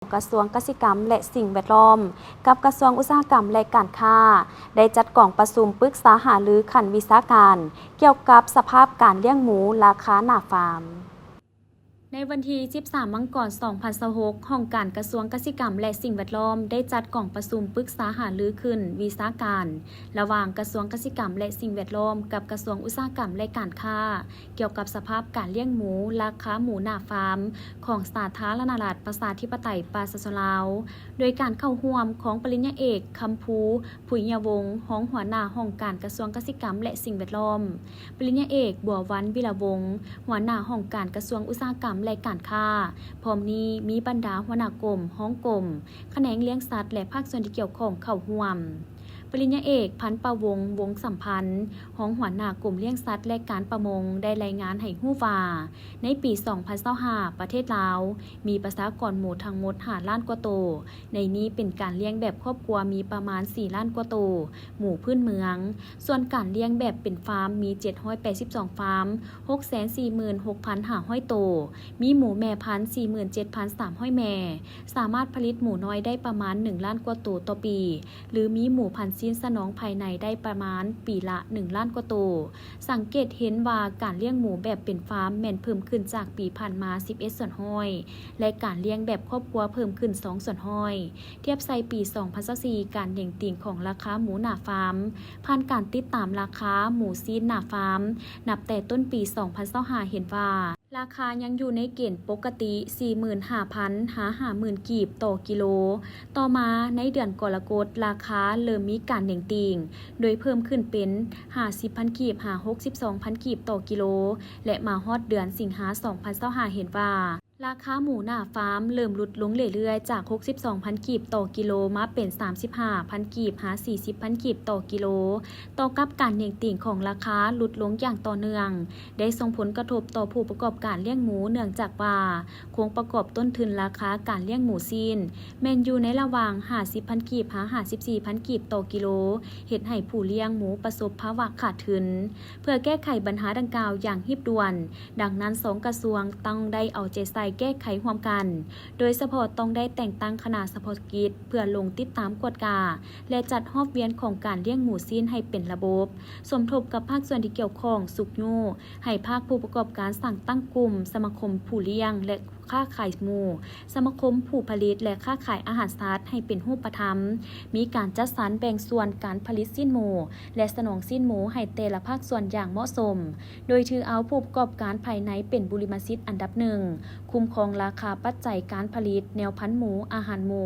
ກະຊວງກະສິກຳ ແລະ ສິ່ງແວດລ້ອມ ກັບກະຊວງອຸດສາຫະກຳ ແລະ ການຄ້າ ໄດ້ຈັດກອງປະຊຸມປຶກສາຫາລືຂັ້ນວິຊາການ ກ່ຽວກັບສະພາບການລ້ຽງໝູລາຄາໜ້າຟາມ. ໃນວັນທີສິບສາມ ມັງກອນ ສອງພັນຊາວຫົກ, ຫ້ອງການກະຊວງກະສິກຳ ແລະ ສິ່ງແວດລ້ອມ ໄດ້ຈັດກອງປະຊຸມປຶກສາຫາລືຂຶ້ນວິຊາການ ລະຫວ່າງກະຊວງກະສິກຳ ແລະ ສິ່ງແວດລ້ອມ ກັບກະຊວງອຸດສາຫະກຳ ແລະ ການຄ້າ ກ່ຽວກັບສະພາບການລ້ຽງໝູ ລາຄາໝູໜ້າຟາມ ຂອງສາທາລະນະລັດ ປະຊາທິປະໄຕ ປະຊາຊົນລາວ, ໂດຍການເຂົ້າຮ່ວມຂອງປະລິນຍາເອກ ຄຳພູ ຜຸຍຍະວົງ ຮອງຫົວໜ້າຫ້ອງການກະຊວງກະສິກຳ ແລະ ສິ່ງແວດລ້ອມ, ປະລິນຍາເອກ ບົວວັນ ວິລະວົງ ຫົວໜ້າຫ້ອງການກະຊວງອຸດສາຫະກຳ ແລະ ການຄ້າ. ພ້ອມນີ້ມີບັນດາຫົວໜ້າກົມ, ຮອງກົມ, ຂະແໜງລ້ຽງສັດ ແລະ ພາກສ່ວນທີ່ກ່ຽວຂ້ອງເຂົ້າຮ່ວມ. ປະລິນຍາເອກ ພັນປະວົງ ວົງສຳພັນ ຮອງຫົວໜ້າກົມລ້ຽງສັດ ແລະ ການປະມົງ ໄດ້ລາຍງານໃຫ້ຮູ້ວ່າ ໃນປີສອງພັນຊາວຫ້າ ປະເທດລາວມີປະຊາກອນໝູທັງໝົດຫ້າລ້ານກວ່າໂຕ, ໃນນີ້ເປັນການລ້ຽງແບບຄອບຄົວມີປະມານສີ່ລ້ານກວ່າໂຕ, ໝູພື້ນເມືອງ, ສ່ວນການລ້ຽງແບບເປັນຟາມມີເຈັດຮ້ອຍແປດສິບສອງຟາມ, ຫົກແສນສີ່ໝື່ນຫົກພັນຫ້າຮ້ອຍໂຕ, ມີໝູແມ່ພັນສີ່ໝື່ນເຈັດພັນສາມຮ້ອຍແມ່, ສາມາດຜະລິດໝູນ້ອຍໄດ້ປະມານໜຶ່ງລ້ານກວ່າໂຕຕໍ່ປີ ຫຼື ມີໝູພັນຊີ້ນສະໜອງພາຍໃນໄດ້ປະມານປີລະໜຶ່ງລ້ານກວ່າໂຕ. ສັງເກດເຫັນວ່າການລ້ຽງໝູແບບເປັນຟາມແມ່ນເພີ່ມຂຶ້ນຈາກປີຜ່ານມາສິບເອັດສ່ວນຮ້ອຍ ແລະ ການລ້ຽງແບບຄອບຄົວເພີ່ມຂຶ້ນສອງສ່ວນຮ້ອຍ. ທຽບໃສ່ປີສອງພັນຊາວສີ່ ການເໜັງຕີງຂອງລາຄາໝູໜ້າຟາມ ຜ່ານການຕິດຕາມລາຄາໝູຊີ້ນໜ້າຟາມ ນັບແຕ່ຕົ້ນປີສອງພັນຊາວຫ້າ ເຫັນວ່າ ລາຄາຍັງຢູ່ໃນເກນປົກກະຕິ ສີ່ໝື່ນຫ້າພັນ ຫາ ຫ້າໝື່ນກີບຕໍ່ກິໂລ. ຕໍ່ມາໃນເດືອນກໍລະກົດ ລາຄາເລີ່ມມີການເໜັງຕີງ ໂດຍເພີ່ມຂຶ້ນເປັນຫ້າສິບພັນກີບ ຫາ ຫົກສິບສອງພັນກີບຕໍ່ກິໂລ ແລະ ມາຮອດເດືອນສິງຫາ ສອງພັນຊາວຫ້າ ເຫັນວ່າ ລາຄາໝູໜ້າຟາມເລີ່ມຫຼຸດລົງເລື້ອຍໆ ຈາກຫົກສິບສອງພັນກີບຕໍ່ກິໂລ ມາເປັນສາມສິບຫ້າພັນກີບ ຫາ ສີ່ສິບພັນກີບຕໍ່ກິໂລ. ຕໍ່ກັບການເໜັງຕີງຂອງລາຄາຫຼຸດລົງຢ່າງຕໍ່ເນື່ອງ ໄດ້ສົ່ງຜົນກະທົບຕໍ່ຜູ້ປະກອບການລ້ຽງໝູ ເນື່ອງຈາກວ່າໂຄງປະກອບຕົ້ນທຶນລາຄາການລ້ຽງໝູຊີ້ນ ແມ່ນຢູ່ໃນລະຫວ່າງຫ້າສິບພັນກີບ ຫາ ຫ້າສິບສີ່ພັນກີບຕໍ່ກິໂລ, ເຮັດໃຫ້ຜູ້ລ້ຽງໝູປະສົບພາວະຂາດທຶນ. ເພື່ອແກ້ໄຂບັນຫາດັ່ງກ່າວຢ່າງຮີບດ່ວນ, ດັ່ງນັ້ນສອງກະຊວງຕ້ອງໄດ້ເອົາໃຈໃສ່ແກ້ໄຂຮ່ວມກັນ, ໂດຍສະເພາະຕ້ອງໄດ້ແຕ່ງຕັ້ງຄະນະສະເພາະກິດເພື່ອລົງຕິດຕາມກວດກາ ແລະ ຈັດຮອບວຽນຂອງການລ້ຽງໝູຊີ້ນໃຫ້ເປັນລະບົບ, ສົມທົບກັບພາກສ່ວນທີ່ກ່ຽວຂ້ອງ, ຊຸກຍູ້ໃຫ້ພາກຜູ້ປະກອບການສ້າງຕັ້ງກຸ່ມ, ສະມາຄົມຜູ້ລ້ຽງ ແລະ ຄ້າຂາຍໝູ, ສະມາຄົມຜູ້ຜະລິດ ແລະ ຄ້າຂາຍອາຫານສັດໃຫ້ເປັນຮູບປະທຳ, ມີການຈັດສັນແບ່ງສ່ວນການຜະລິດຊີ້ນໝູ ແລະ ສະໜອງຊີ້ນໝູໃຫ້ແຕ່ລະພາກສ່ວນຢ່າງເໝາະສົມ, ໂດຍຖືເອົາຜູ້ປະກອບການພາຍໃນເປັນບຸລິມະສິດອັນດັບໜຶ່ງ, ຄຸ້ມຄອງລາຄາປັດໄຈການຜະລິດ, ແນວພັນໝູ, ອາຫານໝູ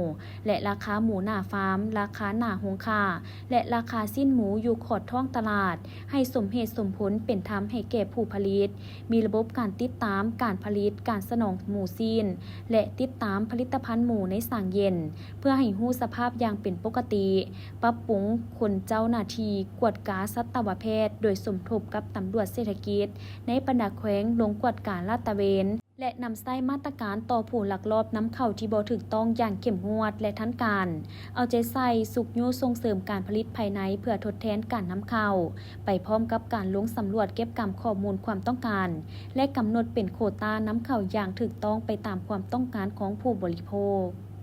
ແລະ ລາຄາໝູໜ້າຟາມ, ລາຄາໜ້າໂຮງຄ້າ ແລະ ລາຄາຊີ້ນໝູຢູ່ຂອດທ້ອງຕະຫຼາດ ໃຫ້ສົມເຫດສົມຜົນເປັນທຳໃຫ້ແກ່ຜູ້ຜະລິດ, ມີລະບົບການຕິດຕາມການຜະລິດ, ການສະໜອງໝູຊີ້ນ ແລະ ຕິດຕາມຜະລິດຕະພັນໝູໃນສາງເຢັນ ເພື່ອໃຫ້ຮູ້ສະພາບຢ່າງເປັນປົກກະຕິ, ປັບປຸງຄົນເຈົ້າໜ້າທີ່ກວດກາສັດຕະວະແພດ ໂດຍສົມທົບກັບຕຳຫຼວດເສດຖະກິດໃນບັນດາແຂວງລົງກວດກາລາດຕະເວນ ແລະ ນຳໃຊ້ມາດຕະການຕໍ່ຜູ້ລັກລອບນຳເຂົ້າທີ່ບໍ່ຖືກຕ້ອງຢ່າງເຂັ້ມງວດ ແລະ ທັນການ, ເອົາໃຈໃສ່ຊຸກຍູ້ສົ່ງເສີມການຜະລິດພາຍໃນເພື່ອທົດແທນການນຳເຂົ້າ, ໄປພ້ອມກັບການລົງສຳຫຼວດເກັບກຳຂໍ້ມູນຄວາມຕ້ອງການ ແລະ ກຳນົດເປັນໂຄຕານຳເຂົ້າຢ່າງຖືກຕ້ອງໄປຕາມຄວາມຕ້ອງການຂອງຜູ້ບໍລິໂພກ.